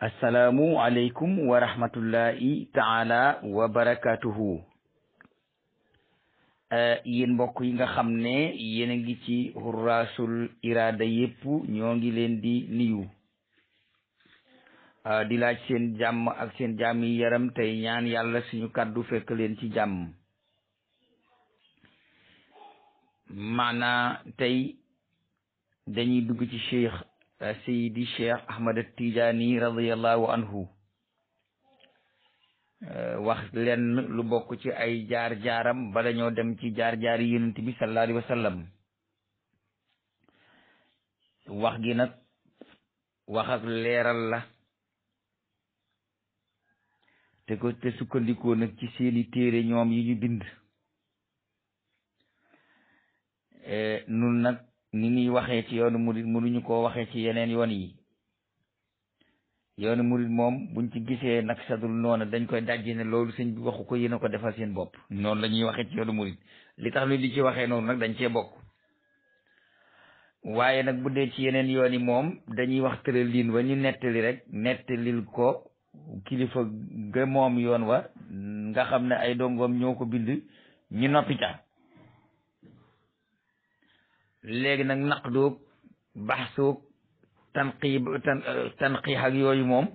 assalaamu aleykum wa rahmatullahi taala wa barakatuhu. Yéen mbokk yi nga xam ne yéen a ngi ci Hurrasul Irada yépp ñoo ngi leen di nuyu di laaj seen jàmm ak seen jàmmi yaram tey ñaan yàlla suñu kàddu fekk leen ci jàmm. maana tey dañuy dugg ci cheikh Seydi Cheikh Ahmad Tijaani radiyallahu anhu wax leen lu bokk ci ay jaar-jaaram bala ñoo dem ci jaar-jaari yonent bi sallallahu alayhi wa sallam. wax gi nag wax ak leeral la te sukkandikoo nag ci seeni téere ñoom yi ñu bind. nun nag ni ñuy waxee ci yoonu murid mënuñu koo waxee ci yeneen yoon yi. yoonu murid moom buñ ci gisee nag sadul noonu dañ koy dajji ne loolu sëñ bi waxu ko yéen a ko defal seen bopp. noonu la ñuy waxee ci yoonu murid li tax ñu di ci waxee noonu nag dañ cee bokk. waaye nag bu dee ci yeneen yoon yi moom dañuy wax tëralin wa ñu nettali rek nettalil ko kilifa ga moom yoon wa nga xam ne ay dongoom ñoo ko bind ñu noppi ca. léegi nag naqdoog baxsoog tanqiix ak yooyu moom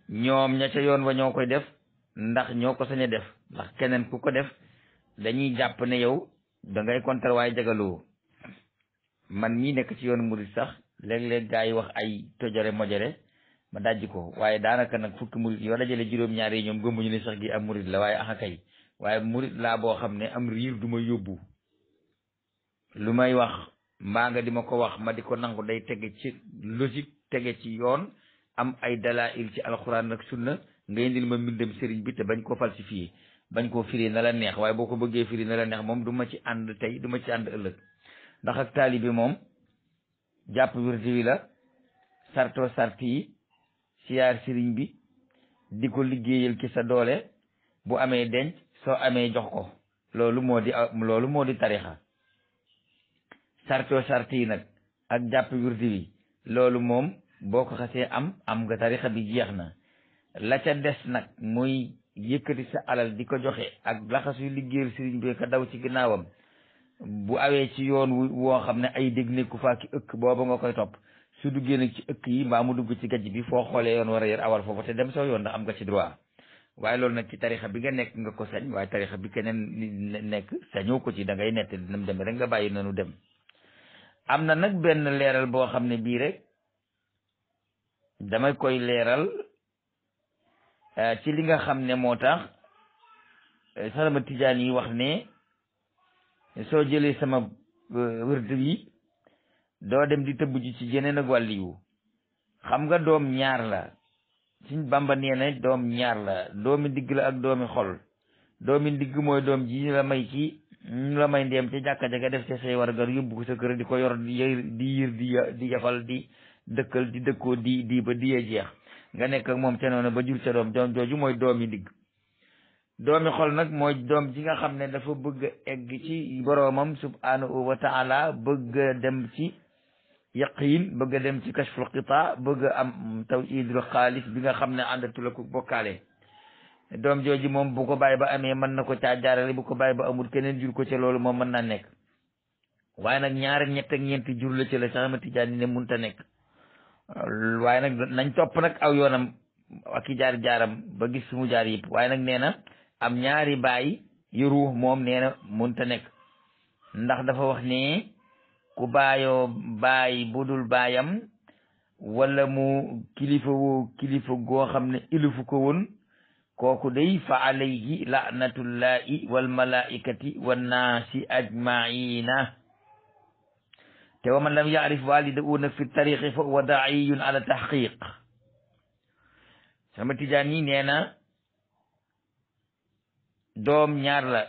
ñoom ña ca yoon wa ñoo koy def ndax ñoo ko sañ a def ndax keneen ku ko def dañuy jàpp ne yow da ngay kontar waaye jagaloo. man mii nekk ci yoonu murid sax léeg-léeg gaa yi wax ay tojore mojore ma dajji ko waaye daanaka nag fukki murid yoo dajale juróom-ñaar yi ñoom gëmmuñu ne sax gi am murid la waaye axa kay waaye murid laa boo xam ne am riir du ma yóbbu. lu may wax mbaa nga di ma ko wax ma di ko nangu day tege ci logique tege ci yoon am ay dalail ci alxuraan ak sunna nga indil ma mbindam sëriñ bi te bañ koo falsifié bañ koo firi na la neex. waaye boo ko bëggee firi na la neex moom du ma ci ànd tey du ma ci ànd ëllëg. ndax ak taalibe moom jàpp wirdi wi la sarto sarti yi siyaar sëriñ bi di ko liggéeyal ci sa doole bu amee denc soo amee jox ko loolu moo di tarixa. sarto sarti yi nag ak jàpp wirdi wi loolu moom boo ko xasee am nga tarixa bi jeex na. la ca des nag muy yëkkati sa alal di ko joxe ak laxasuy liggéeyal sëriñ bi ka daw ci ginnaawam bu awee ci yoon woo xam ne ay dégg nekku faa ki ëkk booba nga koy topp. su duggee nag ci ëkk yi mbaa mu dugg ci gajj bi foo xoolee yoon war a yër awal foofu te dem soo yoon ndax am nga ci droit. waaye loolu nag ci tarixa bi nga nekk nga ko sañ waaye tarixa bi keneen nekk sañoo ko ci da ngay nett dinam dem rek nga bàyyi nanu dem. am na nag benn leeral boo xam ne bii rek damay koy leeral ci li nga xam ne moo tax sama tijaan yi wax ne soo jëlee sama wërd yi doo dem di tëbb ji ci jeneen ak wàlliyu. xam nga doom ñaar la Sëñ Bàmba nee na doom ñaar la doomi ndigg la ak doomi xol. doomi ndigg mooy doom ji la may ci ñu la may ndeem ca jàkka ja nga def ca say war gar yóbbu ko sa kër di ko yor di yër di yafal di dëkkal di dëkkoo di ba di jeex nga nekk ak moom ca noonu ba jur ca doom jooju mooy doomi ndigg. doomi xol nag mooy doom ji nga xam ne dafa bëgg a egg ci boroomam subhanahu wa taala bëgg a dem ci yaqiin bëgg a dem ci kashful qitaa bëgg a am tawhidul xaalis bi nga xam ne àndatul ak bokkaale. doom jooju moom bu ko bàyyi ba amee mën na ko caa jaarale bu ko bàyyi ba amul keneen jur ko ca loolu moom mën naa nekk. waaye nag ñaar ñett ak ñeenti jur la ci la sax ma tijaan ne munta nekk. waaye nag nañ topp nag aw yoonam ak i jaar-jaaram ba gis fi mu jaar yëpp. waaye nag nee na am ñaari baay yu ruux moom nee na munta nekk ndax dafa wax ne ku baayoo baay budul baayam wala mu kilifa goo xam ne ilifu ko woon kooku day fa alayhi laanatullahi wal malaikati wan naasi ajmaina te wa man lam yaarif walidahu nag fi tariqi fa huwa daiyun ala tahqiq. sama tijaan yi nee na doom ñaar la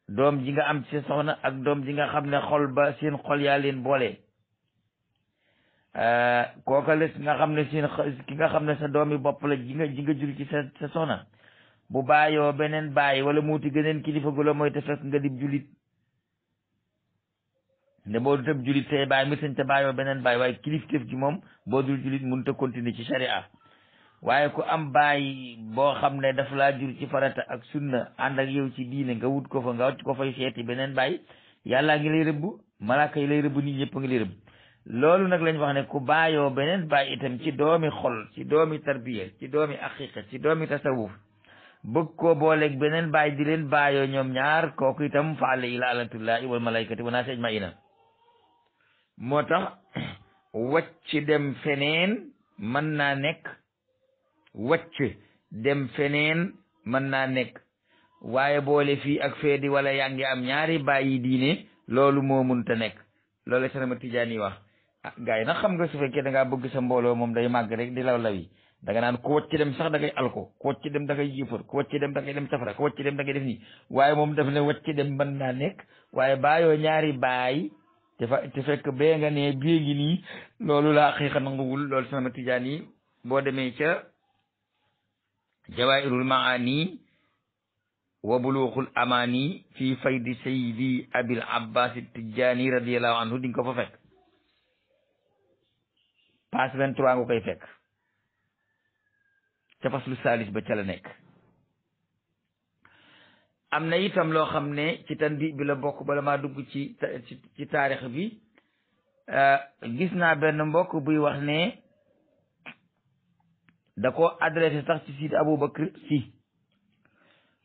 doom ji nga am ci soxna ak doom ji nga xam ne xol ba seen xol yaa leen boole. kooka les nga xam ne ki nga xam ne sa doomi bopp la ji nga jur ci sa soxna bu bàyyoo beneen bàyyi wala muuti geneen kilifa gu la mooy te fekk nga dib julit ne boo du tëb julit say bàyyi mi sañ te bàyyoo beneen bàyyi waaye kilifteef ji moom boo dul julit mënut a continuer ci sharia. waaye ku am baay boo xam ne daf laa jur ci farata ak sunna ànd ak yow ci diine nga wut ko fa nga wàcc ko fay seeti beneen baay yàllaa ngi lay rëbb malaaka yi lay rëbb nit ñëpp ngi lay rëbb loolu nag lañ wax ne ku baayoo beneen baay itam ci doomi xol ci doomi tarbiya ci doomi aqiqa ci doomi tasawuf bëgg koo booleeg beneen baay di leen baayoo ñoom ñaar kooku itam fa alayhi laanatullahi wal malaikati wa naasi ajmaina moo tax wàcc dem feneen mën naa nekk wàcc dem feneen mën naa nekk waaye boole fii ak feedi wala yaa ngi am ñaari bàyyi diine loolu moo munta nekk loolu Seex Ahmad Tijaan yi wax gars yi nag xam nga su fekkee da ngaa bëgg sa mbooloo moom day màgg rek di law lawi da nga naan ku wàcc dem sax da ngay alko ku wàcc dem da ngay yëfar ku wàcc dem da ngay dem safara ku wàcc dem da ngay def nii waaye moom daf ne wàcc dem mën naa nekk waaye baayoo ñaari baay te fekk bee nga ne bii ngi nii loolu laa xëy nanguwul loolu Seex Ahmad Tijaan yi boo demee ca jawaahirul maani wa buluuxul amaani fii faydi sayidi abil abbas Tijaani radiyallahu anhu di nga ko fa fekk page 23 nga koy fekk ca faslu salis ba ca la nekk am na itam loo xam ne ci tandi bi la bokk bala maa dugg ci taarix bi gis naa benn mbokk buy wax ne da ko adressé sax ci Sidi Aboubacar si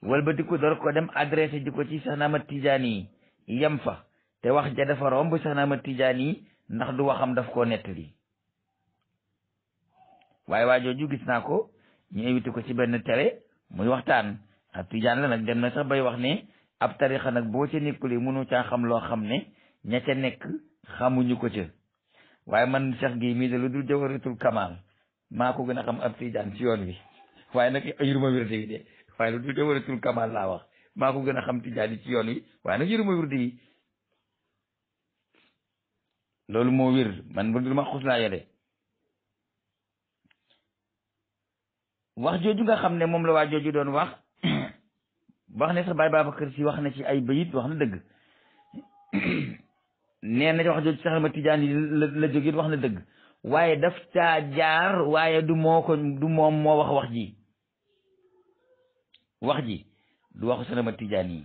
wala ba di ko door ko dem adressé ji ko ci Seex Ahmad Tijaani yi yem fa te wax ja dafa romb Seex Ahmad Tijaani yi ndax du waxam daf koo nettali waaye waa jooju gis naa ko ñu invité ko ci benn télé muy waxtaan ab tijaan la nag dem na sax bay wax ne ab tarixa nag boo ca nekkuli mënu caa xam loo xam ne ña ca nekk xamuñu ko ca waaye man Cheikh Gueye mii de lu dul Jawharatul Kamal maa ko gën a xam ab tijaan ci yoon wi waaye nag yëruma wirde yi de waaye lu dul Jawharatul Kamal laa wax maa ko gën a xam tijaan yi ci yoon wi waaye nag yëruma wirde yi loolu moo wér man bu dul ma xus laa yore wax jooju nga xam ne moom la waa jooju doon wax ne sax Baay Babacar Si wax na ci ay bayit wax na dëgg nee na wax jooju Seex Ahmad Tijaan yi la jógit wax na dëgg waaye daf caa jaar waaye du moom moo wax ji du waxu Seex Ahmad Tijaan yi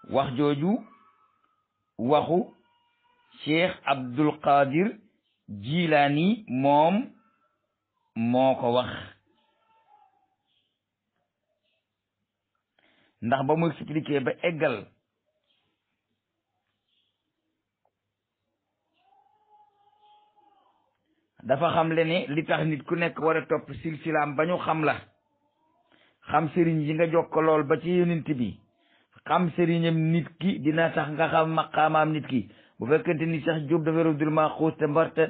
wax jooju waxu Cheikh Abdul Qadir Jilaani moom moo ko wax ndax ba mu expliqué ba eggal dafa xam le ne li tax nit ku nekk war a topp silsilaam ba ñu xam la xam sëriñ yi nga jokko lool ba ci yonent bi xam sëriñam nit ki dina tax nga xam maqaamaam nit ki bu fekkente ni sax Jóob dafa Rawdul Maxuus te mbar te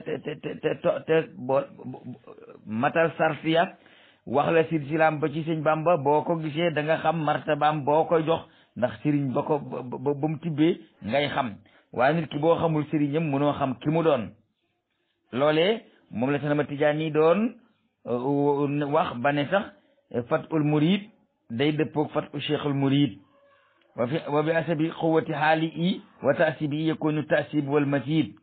matal sarfiya wax la silsilaam ba ci sëñ Bamba boo ko gisee da nga xam martabaam boo koy jox ndax sëriñ ba ko ba mu tibbee ngay xam waaye nit ki boo xamul sëriñam mënoo xam ki mu doon loolee moom la Seex Ahmad Tijaan yi doon wax ba ne sax fatul murid day dëppoog fatu cheikhul murid wa bi asabi quwwati haali i wa taasibi yakunu taasib wal mazid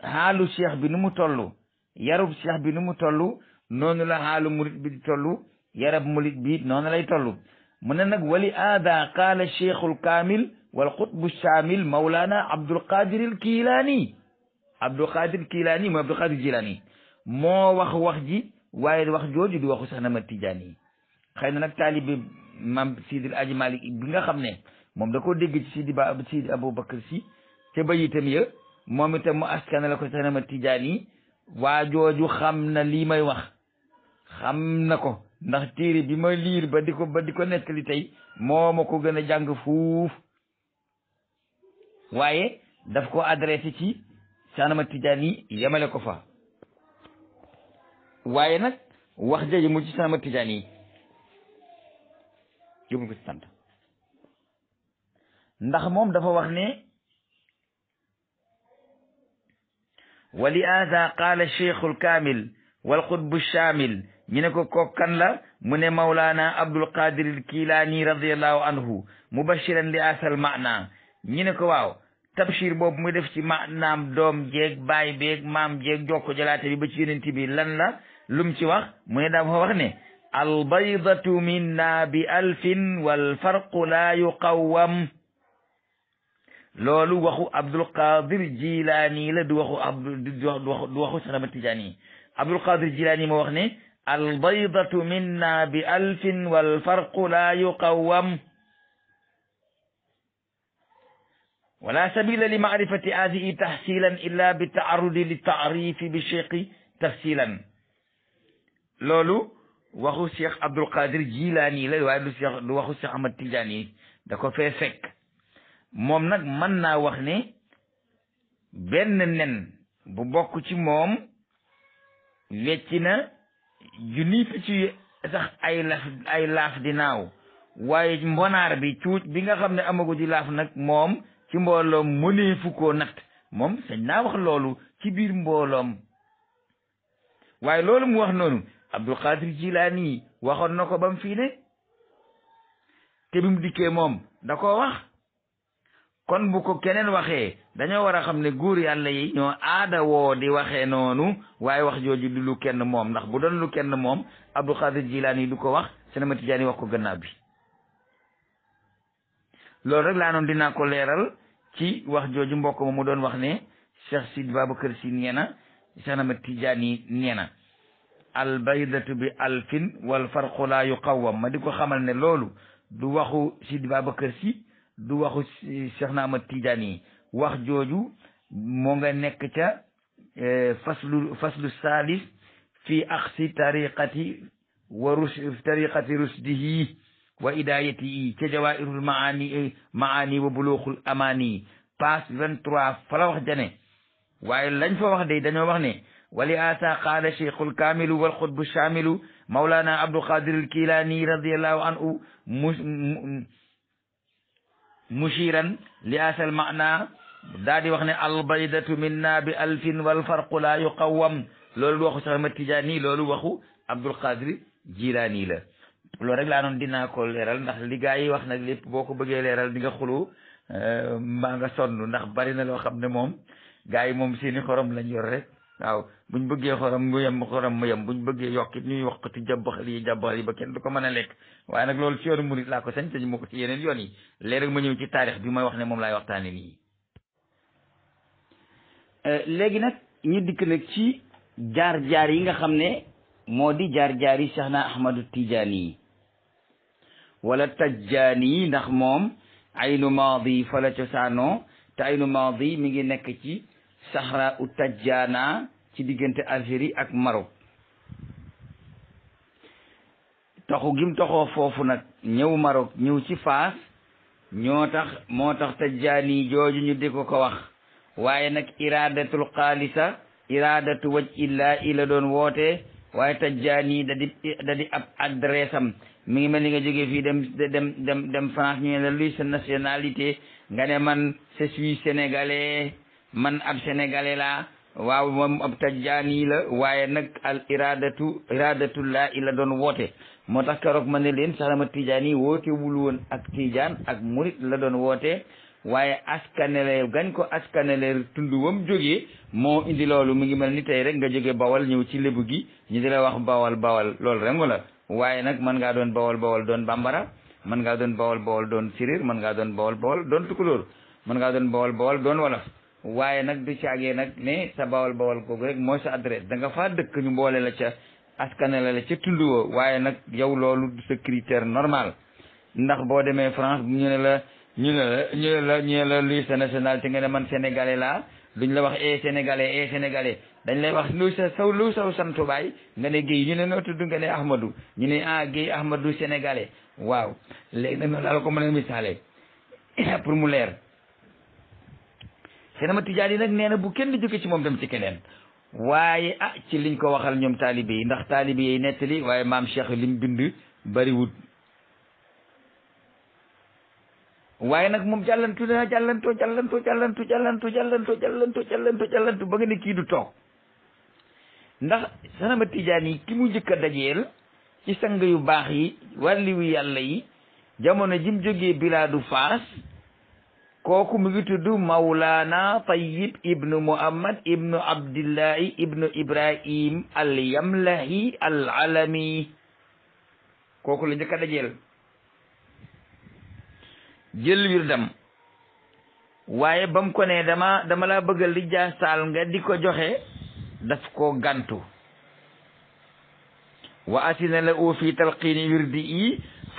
xaalu cheikh bi nu mu toll yarub cheikh bi nu mu toll noonu la xaalu murid bi di toll yarab murid bi noonu lay toll mu ne nag wali aada qaala cheikhul kaamil wal qutbu shaamil mawlana Abdul Qadir al Kilaani Abdul Qadir Kilaani mooy Abdul Qadir Jilaani moo wax ji waaye wax jooju di waxu Seex Ahmad Tijaan yi xëy na nag taalibe maam Sidi Aji Malik bi nga xam ne moom da koo dégg ci Sidi Aboubacar Si ca bayitam ya moom itam mu askana la ko Seex Ahmad Tijaan yi waa jooju xam na lii may wax xam na ko ndax téere bi ma liir ba di ko nettali tey moo ma ko gën a jàng fuuf waaye daf ko adressé ci Seex Ahmad Tijaan yi yemale ko fa waaye nag wax jooju mu ci Seex Ahmad Tijaan yi yóbbu ko ci sant ndax moom dafa wax ne wa li haada qaala cheikhul kaamil wal qutbu shaamil ñu ne ko kan la mu ne mawlaana Abdul Qadir al Kilaani radiyallahu anhu mubashiran li asal maana ñu ne ko waaw tabshir boobu muy def ci maanaam doom jeeg baay beeg maam jeeg jokko jalaate bi ba ci yonent bi lan la lum ci wax mu ne dafa wax ne albaydatu minna bi alfin wal farqu la yuqawwam loolu waxu Abdul Qadir Jilaani la du waxu Sanama Tijaani Abdul Qadir Jilaani moo wax ne albaydatu minna bi alfin wal farqu la yuqawwam wala sabila li maarifati haadihi tahsilan illa bi taarudi li taarifi bi cheikhi tafsilan loolu waxu Cheikh Abdul Qadir Jilaani la waaye du waxu Cheikh Ahmad Tijaani da ko fee fekk moom nag mën naa wax ne benn nen bu bokk ci moom wecci na junni fi ci sax ay laaf di naaw waaye mbonaar bi cuuc bi nga xam ne amagu di laaf nag moom ci mbooloom mëneefu koo natt moom sañ naa wax loolu ci biir mbooloom waaye loolu mu wax noonu Abdul Qadir Jilaani waxoon na ko ba mu fii ne te bi mu dikkee moom da koo wax kon bu ko keneen waxee dañoo war a xam ne góor yàlla yi ñoo aada woo di waxee noonu waaye wax jooju du lu kenn moom ndax bu doon lu kenn moom Abdul Qadir Jilaani du ko wax Sanama Tijaani wax ko gannaaw bi loolu rek laa noonu dinaa ko leeral ci wax jooju mbokk ma mu doon wax ne Cheikh Sidi Babacar Si nee na Sanama Tijaani nee na albaydatu bi alfin wal farqu la yuqawwam ma di ko xamal ne loolu du waxu Sidi Babacar Si du waxu Cheikh na Ahmad Tijaani wax jooju moo nga nekk ca faslu salis fi axsi tariqati tariqati rusdihi wa idayatihi ca jawaahirul maani wa buluuxul amaani page 23 fa la wax jane waaye lañ fa wax de dañoo wax ne wali asa qaala cheikhul kaamilu wal xutbu shaamilu mawlana Abdul Qadir al Kilaani radiyallahu anhu mushiran li asal maana daa di wax ne albaydatu minna bi alfin wal farqu la yuqawwam loolu waxu Cheikh Ahmad Tijaani loolu waxu Abdul Qadir Jilaani la loolu rek laa noon dinaa ko leeral ndax li gaa yi wax nag lépp boo ko bëggee leeral di nga xulu mbaa nga sonn ndax bari na loo xam ne moom gaa yi moom seeni xorom lañ yor rek waaw buñ bëggee xorom mu yem buñ bëggee yokkit ñuy yokkati jàbbaxal yi ba kenn du ko mën a lekk waaye nag loolu ci yoonu murit laa ko sañ te ñu ma ko ci yeneen yoon yi léegi rek ma ñëw ci taarix bi may wax ne moom laay waxtaane nii léegi nag ñu dikk nag ci jaar-jaar yi nga xam ne moo di jaar-jaar yi Cheikh na Ahmadu Tijaani yi wala Tajjaani yi ndax moom aynu maadi fa la cosaanoo te aynu maadi mi ngi nekk ci Sahra u Tajjaana ci diggante Algérie ak Maroc taxu gim taxoo foofu nag ñëw Maroc ñëw ci Faas moo tax Tajjaani jooju ñu di ko wax waaye nag iradatul xaalisa iradatu waj illa ila doon woote waaye Tajjaani da di ab adresse am mi ngi mel ni nga jógee fii dem France ñu ne la luy sa nationalité nga ne man je suis sénégalais man ab sénégalais la waaw moom ab Tajjaani la waaye nag al iradatullahi la doon woote moo tax keroog ma ne leen Sanama Tijaani woote wul woon ak Tijaan ak murit la doon woote waaye askanele gañ ko askanele tund wam jógee moo indi loolu mi ngi mel ni tey rek nga jóge bawal ñëw ci lébu gi ñu di la wax bawal loolu rek la waaye nag mën ngaa doon bawal doon bambara mën ngaa doon bawal doon séréer mën ngaa doon bawal doon tukulóor mën ngaa doon bawal doon wolof waaye nag du caagee nag ne sa bawal googu rek mooy sa adresse da nga faa dëkk ñu mboole la ca askanele la ca tund woo waaye nag yow loolu du sa critère normal ndax boo demee France ñu ne la luy sa nationalité nga ne man sénégalais laa duñ la wax sénégalais dañ lay wax lu saw santu baay nga ne Guèye ñu ne noo tudd nga ne Ahmadou ñu ne Guèye Ahmadou sénégalais waaw léegi nag noonu daal ko mën a misaale pour mu leer Sanama Tijaani nag nee na bu kenn jóge ci moom dem ci keneen waaye ci liñ ko waxal ñoom taalibe yi ndax taalibe yi nettali waaye maam Cheikh lim bind bariwut waaye nag moom jàllantu ba nga ne kii du toog ndax Sanama Tijaani ki mu njëkk a dajeel ci sang yu baax yi wàlliwu yàlla yi jamono jim jógee bilaadu Faas kooku mu ngi tudd Mawlana Tayyib ibnu Muhammad ibnu Abdillahi ibnu Ibrahim al Yamlahi al Alami kooku la njëkk a dajeel jël wirdam waaye bam ko ne dama la bëggal li jaasaal nga di ko joxe daf ko gantu wa asina la u fi talqini wirdi i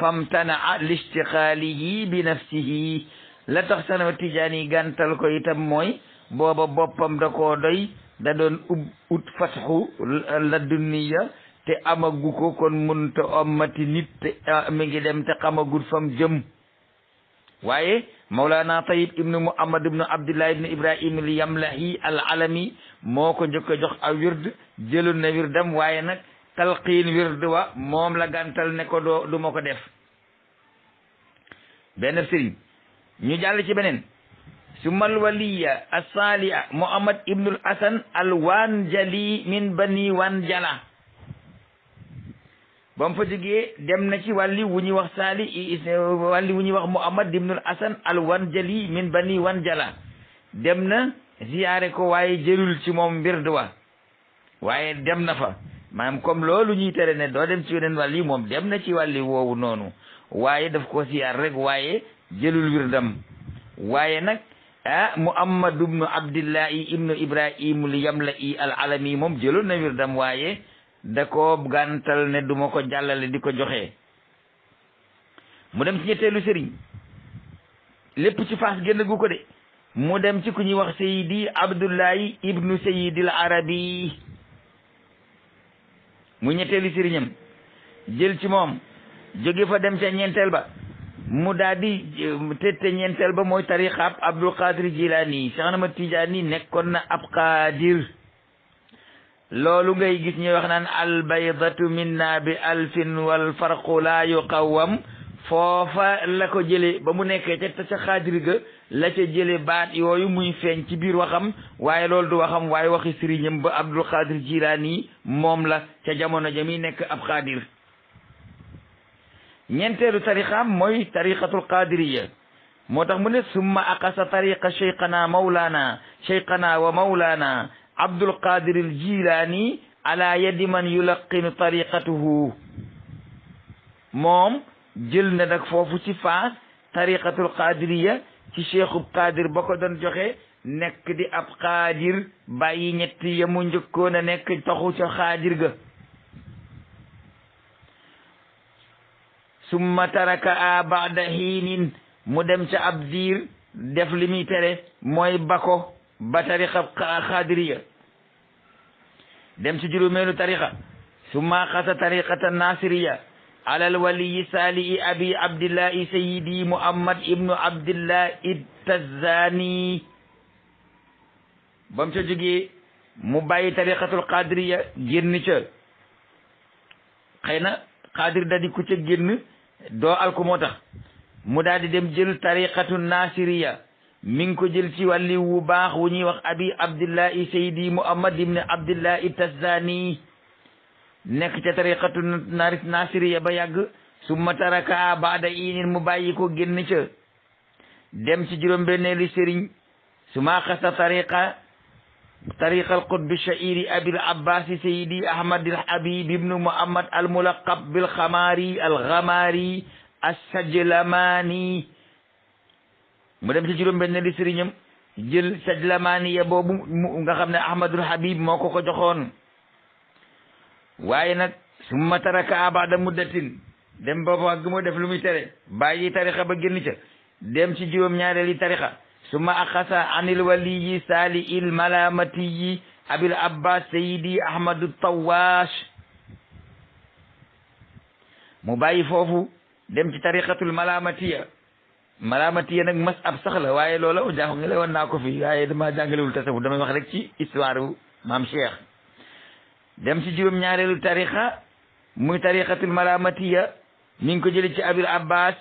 famtana listiqaalihi bi nafsihi la tax Sana Tijaani gantal ko itam mooy booba boppam da koo doy da doon ut fatxu la duniya te amagu ko kon munta ommati nit te mi ngi dem te xamagut fam jëm waaye Mawlana Tayyib ibnu Muhammad ibnu Abdullah ibnu Ibrahim al Yamlahi al Alami moo ko njëkk a jox aw wird jëlul na wirdam waaye nag talqiin wird wa moom la gantal ne ko du ma ko def benn sëriñ ñu jàll ci beneen sumal waliya as-saaliha Muhammad ibnul Hasan al Wanjali min bani Wanjala ba mu fa jógee dem na ci wàlli wu ñuy wax wàlli wu ñuy wax Muhammad ibnul Hasan al Wanjali min bani Wanjala dem na ziyaare ko waaye jëlul ci moom wird wa waaye dem na fa maanaam comme loolu ñuy tere ne doo dem ci weneen wàlli moom dem na ci wàlli woowu noonu waaye daf ko ziyaar rek waaye jëlul wirdam waaye nag Muhammad ibnu Abdillahi ibnu Ibrahim al Yamlahi al Alami moom jëlul na wirdam waaye da ko gàntal ne duma ko jàllale di ko joxe mu dem ci ñetteelu sëriñ lépp ci Faas génn gu ko de mu dem ci ku ñuy wax Seydi Abdullahi ibnu Seydi al Arabi mu ñetteelu sëriñam jël ci moom jóge fa dem ca ñeenteel ba mu daal di tette ñeenteel ba mooy tariqaab Abdul Qadir Jilani Cheikh Ahmad Tijaani nekkoon na ab qaadir loolu ngay gis ñuy wax naan albaydatu minna bi alfin wal farqu la yuqawam foofa la ko jële ba mu nekkee ca xaadir ga la ca jële baat yooyu muy feeñ ci biir waxam waaye loolu du waxam waaye waxi sëriñam ba Abdul Qadir Jilani moom la ca jamono ja muy nekk ab xaadir ñeenteelu tariqaam mooy tariqatul qadiriya moo tax mu ne summa aqasa tariqa cheikhana wa mawlana Abdul Qadir al Jilani ala yadi man yulaqinu tariqatuhu moom jël na nag foofu ci Faas tariqatul qadiriya ci cheikhub qadir ba ko doon joxe nekk di ab qadir bàyyi ñetti yamu njëkkoon a nekk taxu ca xaadir ga summa taraka a ba'da hiinin mu dem ca ab diir def li muy tere mooy bako ba tariqa xaadiriya dem ci juróomeelu tariqa summa xasa tariqata nasiriya alal waliyi saalihi abi abdillahi sayidi muhammad ibnu abdillahi tazani bam ca jógee mu bàyyi tariqatul qadiriya génn ca xëy na qadir da di ku ca génn doo alku moo tax mu daal di dem jël tariqatu nasiriya mi ngi ko jël ci wàlli wu baax wu ñuy wax abi abdillahi sayidi muhammad ibn abdillahi tazani nekk ca tariqatu nasiriya ba yàgg summa taraka baada inin mu bàyyi ko génn ca dem ci juróom-benneelu sëriñ suma xasa tariqa al qutbi shairi abil abbasi sayidi ahmad al habib ibnu muhammad al mulaqab bil xamaari al xamaari as-sajlamani mu dem ci juróom-benneelu sëriñam jël sajlamani ya boobu nga xam ne ahmadul habib moo ko joxoon waaye nag summa taraka ba'da muddatin dem ba wàgg mu def lu muy tere bàyyi tarixa ba génn ca dem ci juróom-ñaareeli tarixa summa axasa anil waliyi saali il malamatiyi abil abbas sayidi ahmadu tawash mu bàyyi foofu dem ci tariqatul malamatiya nag mas ab sax la waaye loola jàngale woon naa ko fi waaye dama jàngalewul tasawuf damay wax rek ci histoire maam Cheikh dem ci juróom-ñaareelu tariqa muy tariqatul malamatiya mi ngi ko jële ci abil abbas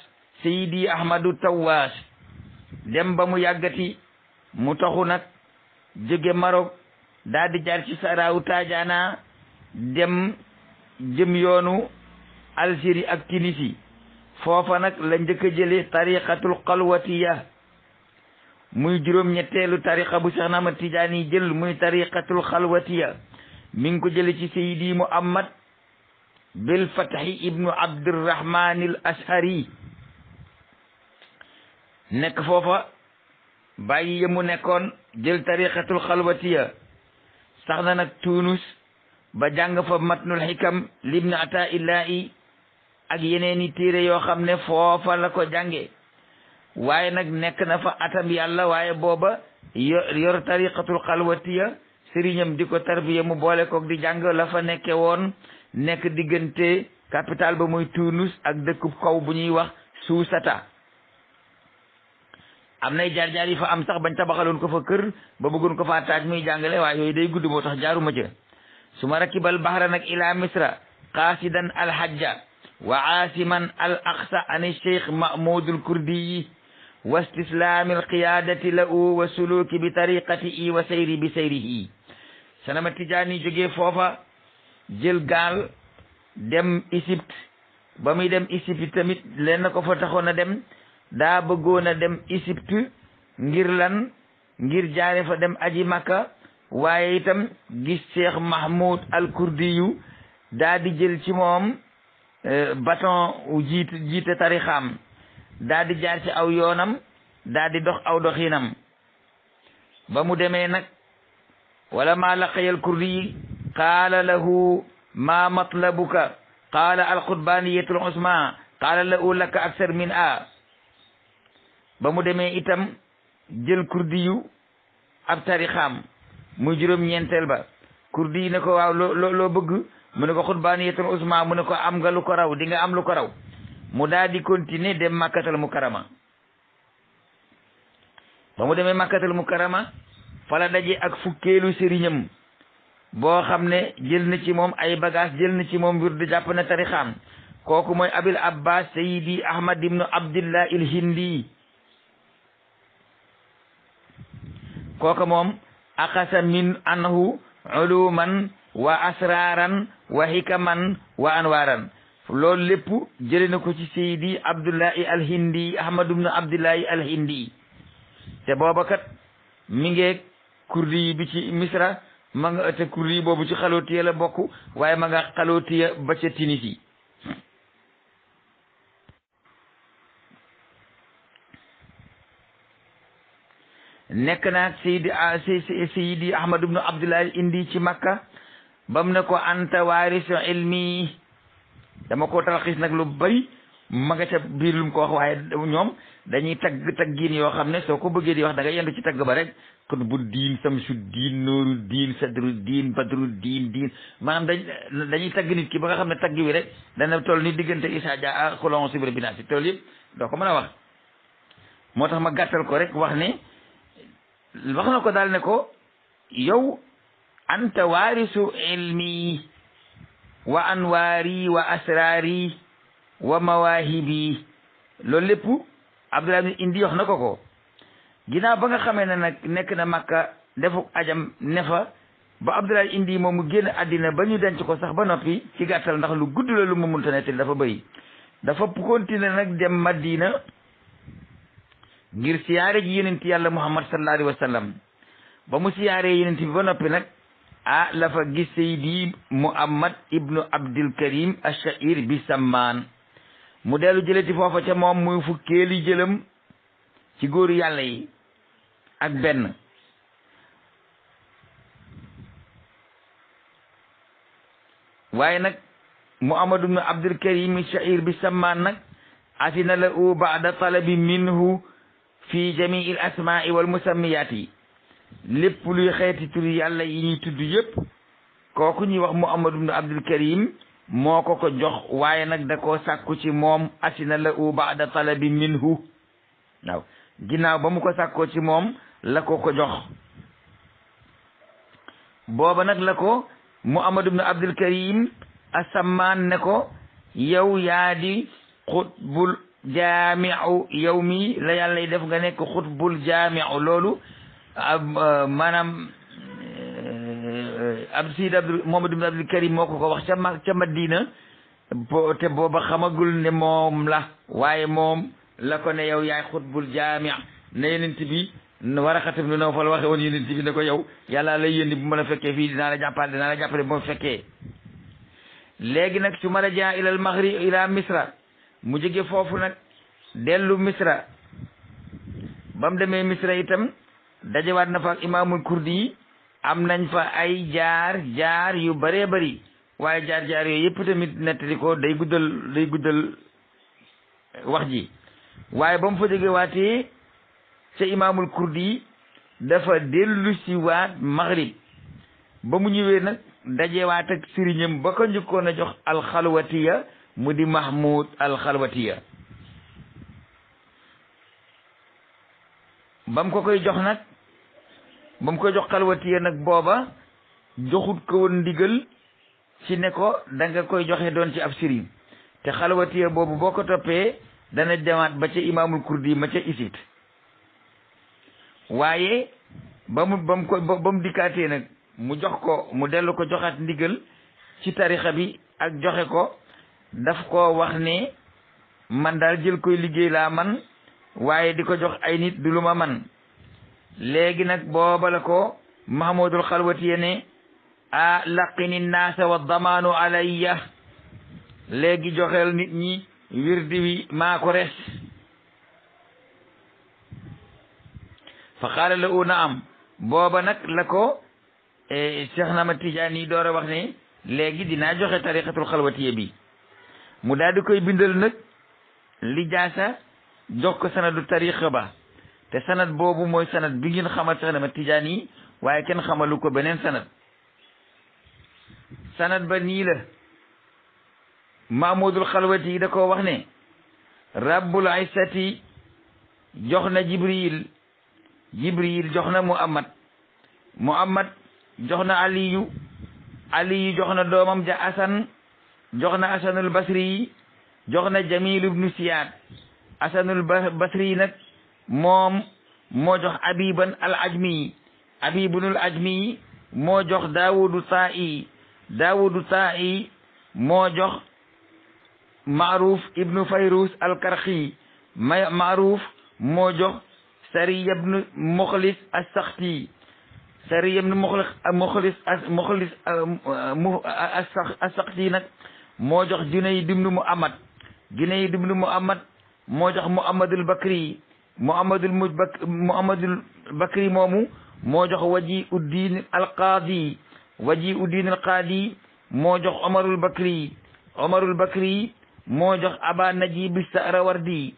sayidi ahmadu tawash dem ba mu yàggati mu taxu nag jóge Maroc daal di jaar ci saraawu Tajana dem jëm yoonu Algérie ak Tunisie foofa nag la njëkk a jële tariqatul xalwatiya muy juróom-ñetteelu tariqa bu Cheikh Ahmad Tijaani jël muy tariqatul xalwatiya mi ngi ko jële ci Seydi Muhammad bil Fathi ibnu Abdurrahman al Ashari nekk foofa bàyyi yëmu nekkoon jël tariqatul xalwatiya sax na nag Tunus ba jàng fa matnul xikam libni Ataillahi ak yeneeni téere yoo xam ne foofa la ko jànge waaye nag nekk na fa atam yàlla waaye booba yor tariqatul xalwatiya sëriñam di ko tarbiya mu boole koog di jàng la fa nekke woon nekk diggante capital ba muy Tunus ak dëkkub kaw bu ñuy wax Suusata am nay jaar-jaar yi fa am sax bañ tabaxaloon ko fa kër ba bëggoon ko fa taaj muy jàngale waaye yooyu day gudd moo tax jaaruma ca su ma rakibal bahra nag ila misra qasidan alhajja wa aasiman al aqsa an cheikh mahmoudul kurdiyi wa istislaami alqiyadati lahu wa suluki bi tariqatihi wa sayri bi sayrihi sanama tijaani jógee foofa jël gaal dem Égypte ba muy dem Égypte tamit leen na ko fa taxoon a dem daa bëggoon a dem Égypte ngir lan ngir jaare fa dem aji Makka waaye itam gis cheikh mahmoud al kurdiyu daa di jël ci moom bâton jiite tarixaam daa di jaar ci aw yoonam daa di dox aw doxinam ba mu demee nag wala ma laqiyal kurdi qaala lahu ma matlabuka qaala alxutbaniyatul usma qaala lahu laka aksar min a ba mu demee itam jël kurdi yu ab tarixaam muy juróom-ñeenteel ba kurdi yi ne ko waaw loo bëgg mu ne ko xutbaniyatul usma mu ne ko am nga lu ko raw di nga am lu ko raw mu daal di continuer dem makkatal mukarrama ba mu demee makkatal mukarrama fala daje ak fukkeelu sëriñam boo xam ne jël na ci moom ay bagage jël na ci moom wirdu jàpp na tarixaam kooku mooy abil abbas sayidi ahmad ibnu abdillah il hindi kooku moom aqasa min anhu uluman wa asraran wa hikaman wa anwaran loolu lépp jële na ko ci sayidi abdullahi al hindi ahmad ibnu abdullahi al hindi te booba kat mi ngeeg kurdi bi ci misra ma nga te kurdi boobu ci xalootiya la bokk waaye ma nga xalootiya ba ca Tunisie nekk naag sayidi ahmad ibnu abdullahi indi ci makka bam ne ko anta waarisu ilmi dama ko talxiis nag lu bari ma nga ca biir lu mu ko wax waaye ñoom dañuy taggiin yoo xam ne soo ko bëggee di wax da nga yendu ci tagg ba rek kon bu diin samsu diin nooru diin sadru diin badru diin maanaam dañuy tagg nit ki ba nga xam ne tagg wi rek dana toll ni diggante Issa Dia ak xulon sibra binaasi tool yëpp doo ko mën a wax moo tax ma gàttal ko rek wax na ko daal ne ko yow anta waarisu ilmi wa anwaari wa asraari wa mawaahibi loolu lépp Abdoulaye indi wax na ko ginnaaw ba nga xamee ne nag nekk na Makka defuk ajam ne fa ba Abdoulaye indi moom mu génn àddina ba ñu denc ko sax ba noppi ci gàttal ndax lu gudd la lu mu munta nettali dafa bëri dafa continuer nag dem Madina ngir siyaare ji yonent yàlla Muhammad sallallahu alayhi wa sallam ba mu siyaaree yonent bi ba noppi nag la fa gis Seydi Muhammad ibnu Abdul Karim Ash-Sha'ir bi Sammaan mu dellu jëleti foofa ca moom muy fukkeeli jëlam ci góoru yàlla yi ak benn waaye nag Muhammad ibnu Abdul Karim Ash-Sha'ir bi Sammaan nag asina lahu ba'da talabi minhu fi jami'il asma'i wal musammiyaati lépp luy xeeti turi yàlla yi ñuy tudd yëpp kooku ñuy wax Muhammad ibn Abdul Karim moo ko jox waaye nag da koo sàkku ci moom asina lahu ba'da talabi minhu waaw ginnaaw ba mu ko sàkkoo ci moom la ko jox booba nag la ko Muhammad ibn Abdul Karim asammaan ne ko yow yaa di xutbul jaami'u yow mi la yàlla def nga nekk xutbul jaami'u loolu maanaam Muhammad ibn Abdul Karim moo ko wax ca Madina te booba xamagul ne moom la waaye moom la ko ne yow yaay xutbul jaami' ne yonent bi Waraqatu ibnu Nawfal waxe woon yonent bi ne ko yow yàlla lay yónni bu ma la fekkee fii dinaa la jàppale bu ma fekkee. léegi nag su ma la jaa ilal maghrib ila misra mu jóge foofu nag dellu misra ba mu demee misra itam dajewaat na fa ak imaamul kurdi yi am nañ fa ay jaar yu bëree bëri waaye jaar yooyu yëpp tamit nettali ko day guddal wax ji. waaye ba mu fa jóge waatee ca imaamul kurdi yi dafa dellu si waat maghrib ba mu ñëwee nag dajewaat ak sëriñam ba ko njëkkoon a jox alxalwatiya mu di Mahmoud alxalwatiya. ba mu ko koy jox nag ba mu koy jox xalwatiya nag booba joxut ko woon ndigal ci ne ko da nga koy joxe doon ci ab sëriñ te xalwatiya boobu boo ko toppee dana demaat ba ca imaamul kurdi ma ca isit. waaye ba mu dikkaatee nag mu jox ko mu dellu ko joxaat ndigal ci tarixa bi ak joxe ko daf ko wax ne man daal jël koy liggéey laa man waaye di ko jox ay nit du lu ma man. léegi nag booba la ko Mahmoudul Xalwatiya ne a laqini naasa wa damaanu alayya léegi joxeel nit ñi wirdi wi maa ko res. fa qaala lahu naam booba nag la ko Cheikh Ahmad Tijaani door a wax ne léegi dinaa joxe tariqatul xalwatiya bi. mu daal di koy bindal nag lijaasa jox ko sanadu tariqa ba te sanad boobu mooy sanad bi ngeen xamal Cheikh Ahmad Tijaani waaye kenn xamalu ko beneen sanad ba nii la. Mahmoudul Xalwati da ko wax ne rabbul izzati jox na Jibril jox na Muhammad jox na Aliyu jox na doomam ja Asan jox na Asanul Basri jox na Jamil ibnu Siyaad. Asanul Basri nag moom moo jox Abiban al Ajmi Abibunul Ajmi moo jox Daawudu Taa'i moo jox Maaruf ibnu Fayrus al Karxi Maaruf moo jox Sariya ibnu Muxlis as-Saxti Sariya ibnu Muxlis as-Saxti nag moo jox Junayd ibnu Muhammad moo jox Muhammadul Bakri moomu moo jox Wajiuddin al-Qaadi moo jox Omarul Bakri moo jox Aba Najib as-Sahrawardi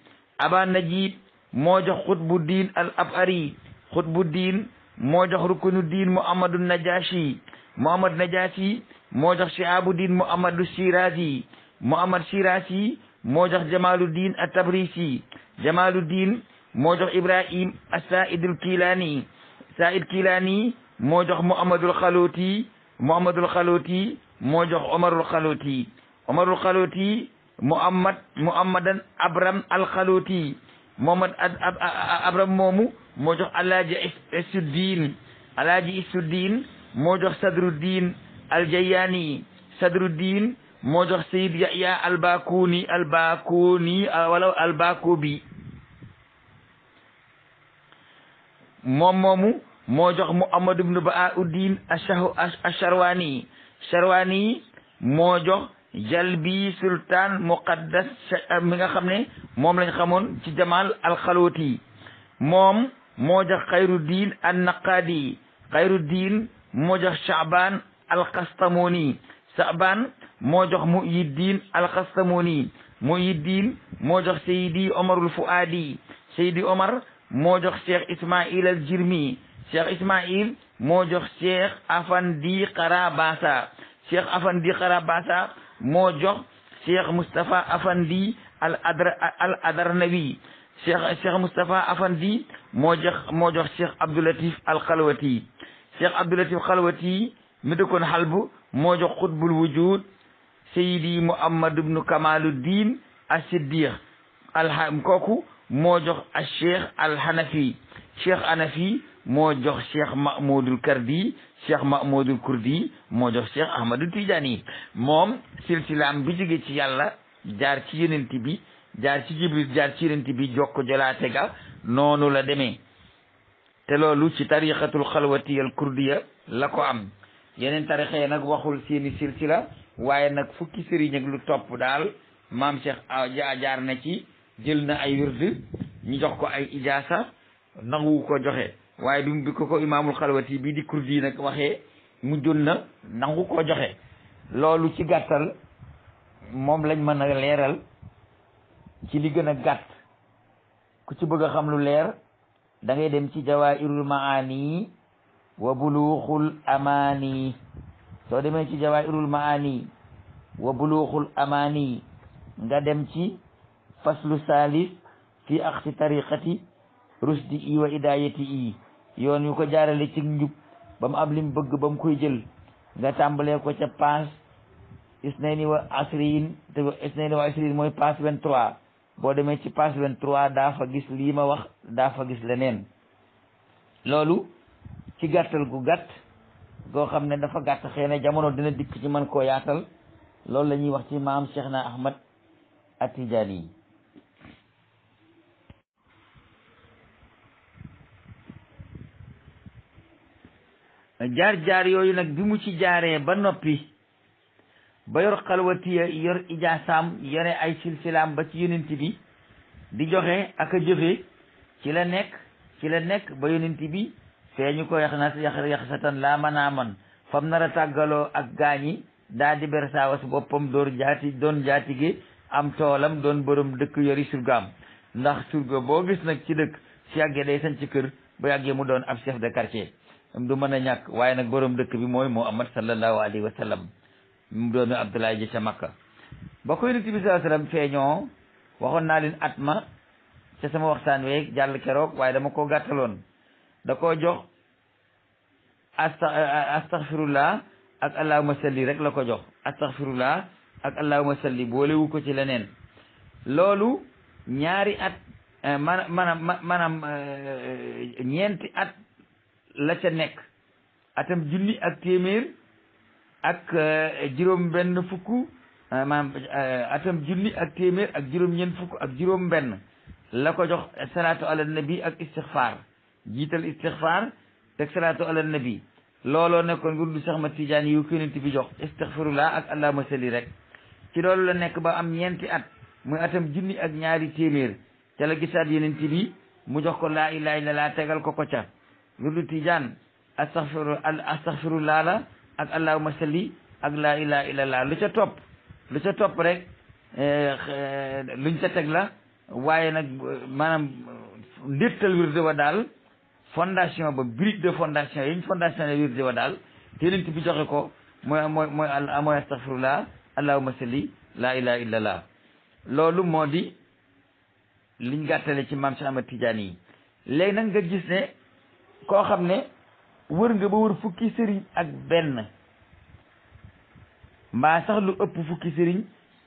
moo jox Xutbuddin al-Abhari moo jox Rukunuddin Muhammadu Najashi moo jox Shihabuddin Muhammadu Shirazi moo jox Jamaluddin at-Tabrisi moo jox Ibrahim as-Saidul Kilani moo jox Muhammadul Xaloti moo jox Omarul Xaloti Muhammadan Abram al-Xaloti Abram moomu moo jox Alaaji Isuddin moo jox Sadruddin al-Jayani moo jox Sayyid Yahya al-Bakuni wala al-Bakubi moom moomu moo jox Muhammad ibn Bahauddin ash-Sharwani moo jox Jalbi Sultan Muqaddas mi nga xam ne moom lañ xamoon ci Jamal al-Xalwati moom moo jox Xayruddin an-Naqadi moo jox Sha'ban al-Qastamoni moo jox Muhyiddin al-Qastamoni moo jox Seydi Omarul Fuadi Omar moo jox Cheikh Ismail al-Jirmi moo jox Cheikh Afandi Qarabasa moo jox Cheikh Moustapha Afandi al-Adarnawi Cheikh Moustapha Afandi moo jox Cheikh Abdoulatif al-Khalwati mi dëkkoon Halbu moo jox Qutbul Wujud Seydi Muhammad ibn Kamaluddin as-Siddiq kooku moo jox Cheikh al-Hanafi moo jox Cheikh Mahmoudul Kurdi moo jox Cheikh Ahmadu Tijaani moom silsilaam bi jóge ci yàlla jaar ci yonent bi jaar ci Jibril jaar ci yonent bi jokko jolaate ga noonu la demee te loolu ci tariqatul xalwatiyal kurdiya la ko am. yeneen tarixa yi nag waxul seeni silsila waaye nag fukki sëriñ ak lu topp daal maam Cheikh jaar na ci jël na ay wird ñu jox ko ay ijaasa nangu ko joxe waaye bi ko imaamul xalwati bii di kurdi yi nag waxee mujjoon na nangu koo joxe. loolu ci gàttal moom lañ mën a leeral ci li gën a gàtt. ku ci bëgg a xam lu leer da ngay dem ci jawaahirul maani wa buluuxul amaani. soo demee ci jawaahirul maani wa buluuxul amaani nga dem ci faslu salis fi axti tariqati rusdi i wa idayati i yoon yu ko jaarale ci njub ba mu am lim bëgg ba mu koy jël nga tàmbalee ko ca paas isnayni wa asrin te isnayni wa asrin mooy paas 23 boo demee ci paas 23 daa fa gis lii ma wax daa fa gis leneen. loolu ci gàttal gu gàtt goo xam ne dafa gàtt xëy na jamono dina dikk ci man koo yaatal loolu la ñuy wax ci maam Cheikh na Ahmad At-Tijaani. jaar yooyu nag bi mu ci jaaree ba noppi ba yor xalwatiya yor ijaasaam yore ay silsilaam ba ci yonent bi di joxe ak a jëfe ci la nekk ba yonent bi feeñu ko yax satan laa man fam nar a tàggaloo ak gaañi daa di ber saawas boppam doon jaatige am toolam doon borom dëkk yori surgaam. ndax surga boo gis nag ci dëkk si yàggee day sañ ci kër ba yàggee mu doon ab chef de quartier du mën a ñàkk waaye nag borom dëkk bi mooy Muhammad sallallahu alayhi wa sallam mu doomi Abdoulaye ji ca Makka. ba ko yonent bi sallallahu alayhi wa sallam feeñoo waxoon naa leen at ma ca sama waxtaan weeg jàll keroog waaye dama ko gàttaloon. da koo jox astaghfirullah ak allahumma salli rek la ko jox astaghfirullah ak allahumma salli boolewu ko ci leneen. loolu ñaari at maanaam ñeenti at la ca nekk atam junni ak téeméer ak juróom benn fukk maanaam atam junni ak téeméer ak juróom ñeent fukk ak juróom benn la ko jox salaatu ala nabi ak istighfar jiital istighfar teg salaatu ala nabi. looloo nekkoon wirdu Cheikh Ahmad Tidiane yu ko yonent bi jox istighfirullah ak allahumma salli rek. ci loolu la nekk ba am ñeenti at muy atam junni ak ñaari téeméer ca la gisaat yonent bi mu jox ko laa ilaha illallah tegal ko ca wirdu Tidiane astaghfirullah la ak allahumma salli ak laa ilaha illallah lu ca topp rek luñ ca teg la. waaye nag maanaam ndéttal wirdu wa daal fondation ba brique de fondation yiñ fondation ne wirdu wa daal te yonent bi joxe ko mooy astaghfirullah allahumma salli laa ilaha illallah. loolu moo di liñ gàttale ci maam Cheikh Ahmad Tidiane yi. léegi nag nga gis ne koo xam ne wër nga ba wër fukki sëriñ ak benn mbaa sax lu ëpp fukki sëriñ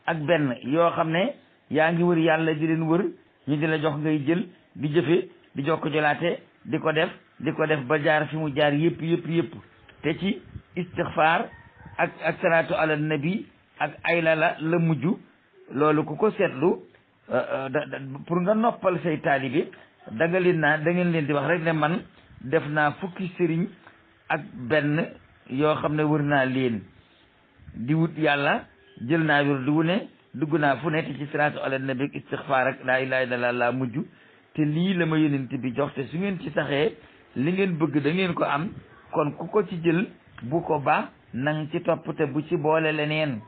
ak benn yoo xam ne yaa ngi wër yàlla di leen wër ñu di la jox ngay jël di jëfe di jokk jolaate di ko def ba jaar fi mu jaar yëpp te ci istighfar ak salaatu ala nabi ak ayla la mujj. loolu ku ko seetlu pour nga noppal say taalibe da ngeen leen di wax rek ne man def naa fukki sëriñ ak benn yoo xam ne wër naa leen di wut yàlla jël naa wér du ne dugg naa fu ne te ci salaatu ala nabi ak istighfar ak laa ilaaha illallaah laa mujj te lii la ma yonent bi jox te su ngeen ci saxee li ngeen bëgg da ngeen ko am. kon ku ko ci jël bu ko ba nang ci topp te bu ci boole leneen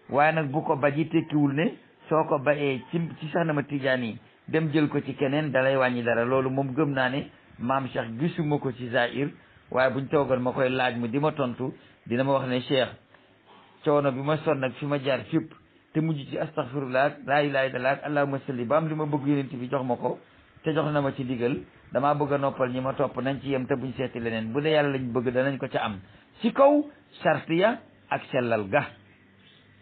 waaye nag bu ko ba ji tekkiwul ne soo ko bayee ci Cheikh Ahmad Tidiane yi dem jël ko ci keneen dalay wàññi dara. loolu moom gëm naa ne maam Cheikh gisuma ko ci Zaïr waaye buñ toogoon ma koy laaj mu di ma tontu dina ma wax ne Cheikh coono bi ma sonn ak fi ma jaar fépp te mujj ci astaghfirullah laa ilaaha illallaah allahumma salli ba am li ma bëgg yonent bi jox ma ko te jox na ma ci digal damaa bëgg a noppal ñi ma topp nañ ci yem te buñ seeti leneen bu dee yàlla lañ bëgg danañ ko ca am ci kaw sart ya ak sellal ga.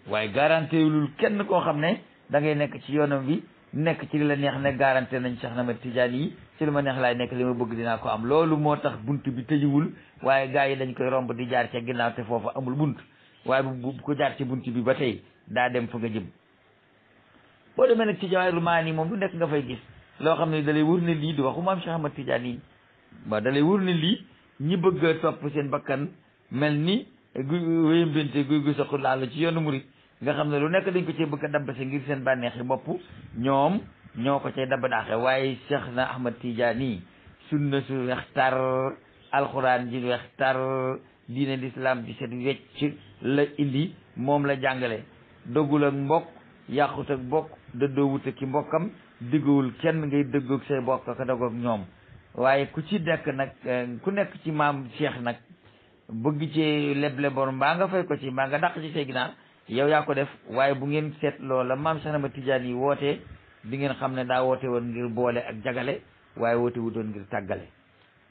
waaye garanté wulul kenn koo xam ne da ngay nekk ci yoonam bi nekk ci li la neex ne garanté nañ Cheikh Ahmad Tidiane yi ci li ma neex laay nekk li ma bëgg dinaa ko am. loolu moo tax bunt bi tëjuwul waaye gars yi dañ koy romb di jaar ca ginnaaw te foofa amul bunt waaye bu ko jaar ci bunt bi ba tey daa dem fa nga jëm. boo demee nag ci Jawaahirul Maani moom lu nekk nga fay gis loo xam ne da lay wër ne lii di waxu maam Cheikh Ahmad Tidiane yi ba dalay wur ne lii ñi bëgg a topp seen bakkan mel ni wéyambente guy gu soqu laala ci yoonu murit nga xam ne lu nekk dañ ko cee bëgg a dabbase ngir seen bànneexi bopp ñoom ñoo ko cay dabbadaaxe waaye Cheikh na Ahmad Tidiane sunna su weex tar alxuraan ji weex tar diine l'islam di set wecc la indi moom la jàngale dogul ak mbokk yàqut ak bokk dëddoowut ak ki mbokkam diggawul kenn ngay dëggoog say bokk ak dogoog ñoom waaye ku ci nekk nag ku nekk ci maam Cheikh nag bëgg ci leble bor mbaa nga fay ko ci mbaa nga dàq ci say ginaar yow yaa ko def waaye bu ngeen seet loola maam Cheikh Ahmad Tidiane woote di ngeen xam ne daa woote woon ngir boole ak jagale waaye woote wutoon ngir tàggale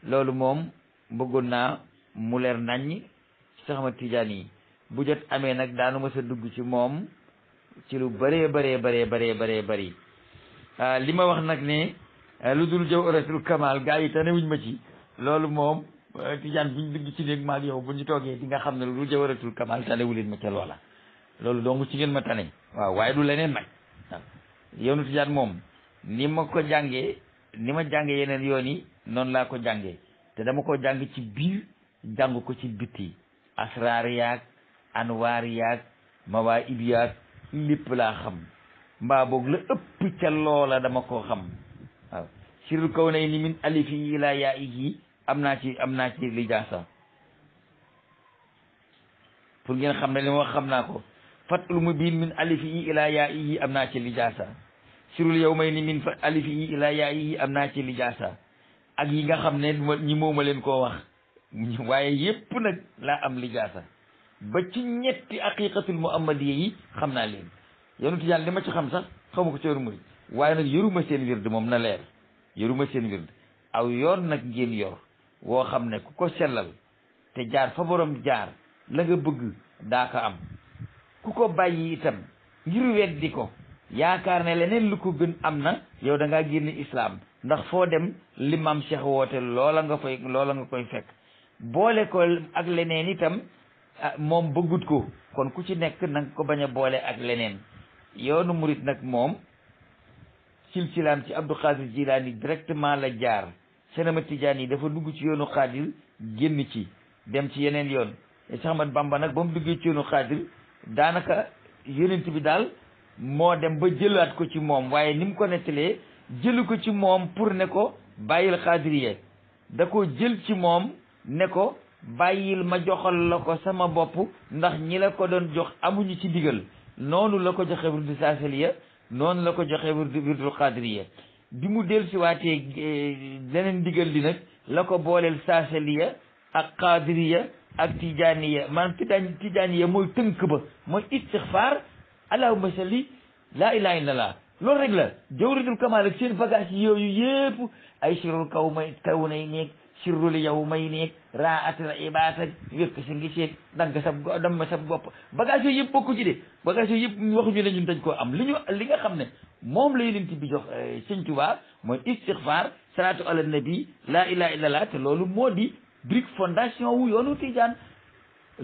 loolu moom bëggoon naa mu leer naññ Cheikh Ahmad Tidiane bu jot amee nag daanu ma sa dugg ci moom ci lu bëree bëri li ma wax nag ne lu dul jawharatul kamal gaa yi tane wuñ ma ci loolu moom Tidiane buñ dugg ci néeg maag yow bu ñu toogee di nga xam ne lu dul jawharatul kamal tane wuleen ma ca loola loolu donc ci ngeen ma tane waaw waaye du leneen nag waaw yoonu Tidiane moom ni ma ko jàngee ni ma jàngee yeneen yoon yi noonu laa ko jàngee te dama ko jàng ci biir jàng ko ci bitti asraar yaag anwaar yaag mawaahib yaag lépp laa xam mbaa boog la ëpp ca loola dama koo xam waaw sirul kawnayni min alifi ila yaa'ihi am naa ci lijaasa pour ngeen xam ne li ma wax xam naa ko fatul mubin min alifi ila yaa'ihi am naa ci lijaasa sirul yawmayni min alifi ila yaa'ihi am naa ci lijaasa ak yi nga xam ne ñi mooma leen koo wax waaye yépp nag laa am lijaasa ba ci ñetti aqiqatul muhammadiyya yi xam naa leen yoonu Tijaan li ma ci xam sax xamu ko ci yoonu murid waaye nag yoruma seen wird moom na leer yoruma seen wird aw yoon nag ngeen yor woo xam ne ku ko sellal te jaar fa borom jaar la nga bëgg daa ko am ku ko bàyyi itam ngir weddi ko yaakaar ne leneen lu ko gën am na yow da ngaa génn islam ndax foo dem li maam Cheikh woote loola nga koy fekk boole ko ak leneen itam moom bëggut ko kon ku ci nekk na nga ko bañ a boole ak leneen yoonu murit nag moom silsilaam ci Abdou Khadir Jilaani directement la jaar Cheikh Ahmad Tidiane dafa dugg ci yoonu Khadir génn ci dem ci yeneen yoon Cheikh Ahmad Bamba nag ba mu duggee ci yoonu Khadir daanaka yonent bi daal moo dem ba jëlaat ko ci moom waaye ni mu ko nettalee jëlu ko ci moom pour ne ko bàyyil xaadiriye da ko jël ci moom ne ko bàyyil ma joxal la ko sama bopp ndax ñi la ko doon jox amuñu ci digal noonu la ko joxe wirdu saasaliya noonu la ko joxe wirdul xaadiriye bi mu del si waatee leneen digal li nag la ko booleel saasaliya ak xaadiriya ak tijaaniya maanaam tijaaniya mooy tënk ba mooy istixfaar allahumma salli laa ilaha illallah loolu rek la jawharatul kamal ak seen bagage yooyu yëpp ay sirrul kaw nay neeg sirrul yow may neeg raatul ibaat ak wékk si ngi seeg dagg sa bopp bagage yooyu yëpp bokku ci de bagage yooyu yëpp waxuñu ne ñun dañ koo am li nga xam ne moom la yonent bi jox Sëñ Tuubaa mooy istixfaar salaatu ala nabi laa ilaha illallah te loolu moo di brique fondation wu yoonu Tijaan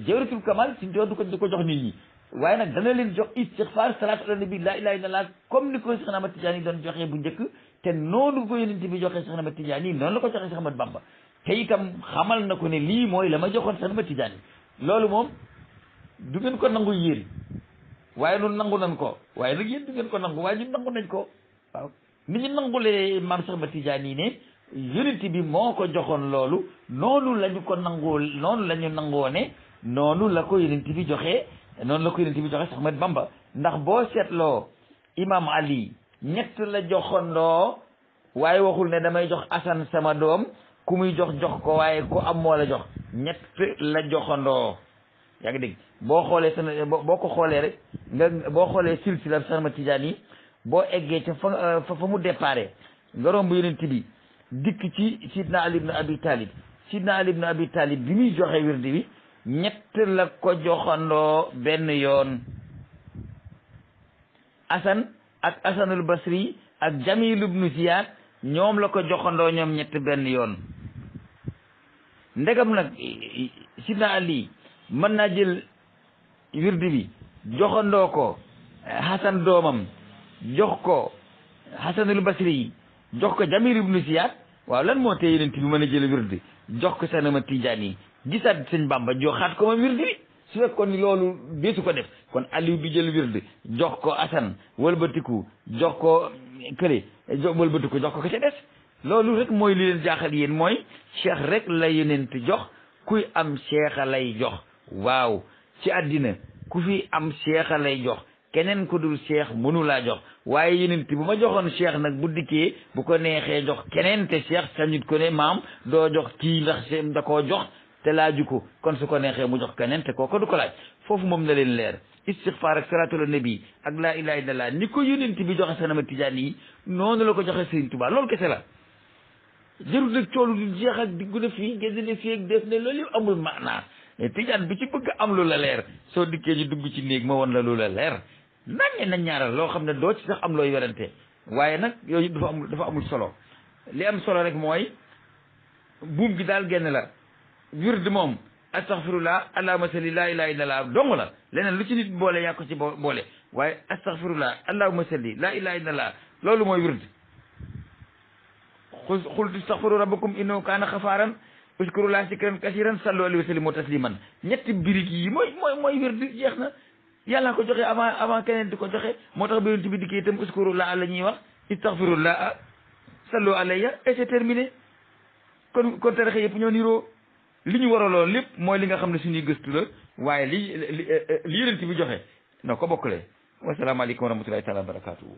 jawharatul kamal Sëñ Tuubaa du ko jox nit ñi waaye nag dana leen jox istixfaar salaatu ala nabi laa ilaha illallah comme ni ko Cheikh Ahmad Tidiane doon joxee bu njëkk te noonu ko yonent bi joxee Cheikh Ahmad Tidiane noonu la ko joxee Cheikh Ahmad Bamba te itam xamal na ko ne lii mooy la ma joxoon Cheikh Ahmad Tidiane loolu moom du ngeen ko nangu yéen waaye nun nangu nañ ko waaye nag yéen du ngeen ko nangu waaye ñun nangu nañ ko waaw ni ñu nangulee maam Cheikh Ahmad Tidiane ne yonent bi moo ko joxoon loolu noonu la ñu ko nangoo noonu la ñu nangoo ne noonu la ko yonent bi joxee noonu la ko yonent bi joxe Cheikh Ahmad Bamba ndax boo seetloo imam Ali ñett la joxandoo waaye waxul ne damay jox Asan sama doom ku muy jox ko waaye ku am moo la jox ñett la joxandoo yaa ngi dégg boo xoolee boo ko xoolee rek boo xoolee silsila Cheikh Ahmad Tidiane yi boo eggee ca fa mu déparé nga romb yonent bi dikk ci Sidna Ali ibn Abi Talib Sidna Ali ibn Abi Talib bi muy joxe wirdi bi ñett la ko joxandoo benn yoon Asan ak Asanul Basri ak Jamil ibnu Ziyad ñoom la ko joxandoo ñoom ñett benn yoon ndegam nag Sidna Ali mën naa jël wirdi bi joxandoo ko doomam jox ko Hasanul Basri jox ko Jamil ibnu Ziyad waaw lan moo tee yonent bi mën a jël wirdi jox ko Seex Ahmad Tijaan yi gisaat sëñ Bamba joxaat ko ma wirdi bi su fekkoon ni loolu deesu ko def kon Aliou bi jël wirdi jox ko Asan wëlbatiku jox ko kële wëlbatiku jox ko ca des loolu rek mooy li leen jaaxal yéen mooy cheikh rek la yonent jox kuy am cheikh lay jox waaw ci àddina ku fi am cheikh lay jox keneen ku dul cheikh mënu laa jox waaye yonent bu ma joxoon cheikh nag bu dikkee bu ko neexee jox keneen te cheikh sañut ko ne maam doo jox kii ndax da koo jox te laaju ko kon su ko neexee mu jox keneen te kooko du ko laaj foofu moom na leen leer istixfaar ak salaatu ala nabi ak laa ilaha illallah ni ko yonent bi joxe Seex Ahmad Tijaan yi noonu la ko joxe Sëriñ Tuubaa loolu kese la jërul nag coolu du jeex ak diggu na fii ngeen ne fii ak def ne loolu yëpp amul maanaa Tijaan bi ci bëgg am lu la leer soo dikkee ñu dugg ci néeg ma won la lu la leer naññe na ñaaral loo xam ne doo ci sax am looy werante waaye nag yooyu dafa amul solo li am solo rek mooy buum gi daal genn la wird moom astaghfirullah allahumma salli laa ilaha illallah dong la leneen lu ci nit boole yaa ko ci boole waaye astaghfirullah allahumma salli laa ilaha illallah loolu mooy wird qul istaghfiru rabbakum innahu kaana xafaaran uskurullah zikran kasiran sallu alayhi wa sallimu tasliman ñetti birig yi mooy wird jeex na yàlla ko joxe avant keneen di ko joxe moo tax bi yonent bi dikkee itam uskurullah la ñuy wax istaghfirullah sallu alayya et c'est terminé kon tarixa yëpp ñoo niroo li ñu waraloo lépp mooy li nga xam ne suñuy gëstu la waaye li yonent bi joxe noo ko bokkulee wasalaamaaleykum wa rahmatullahi taala wa barakatuhu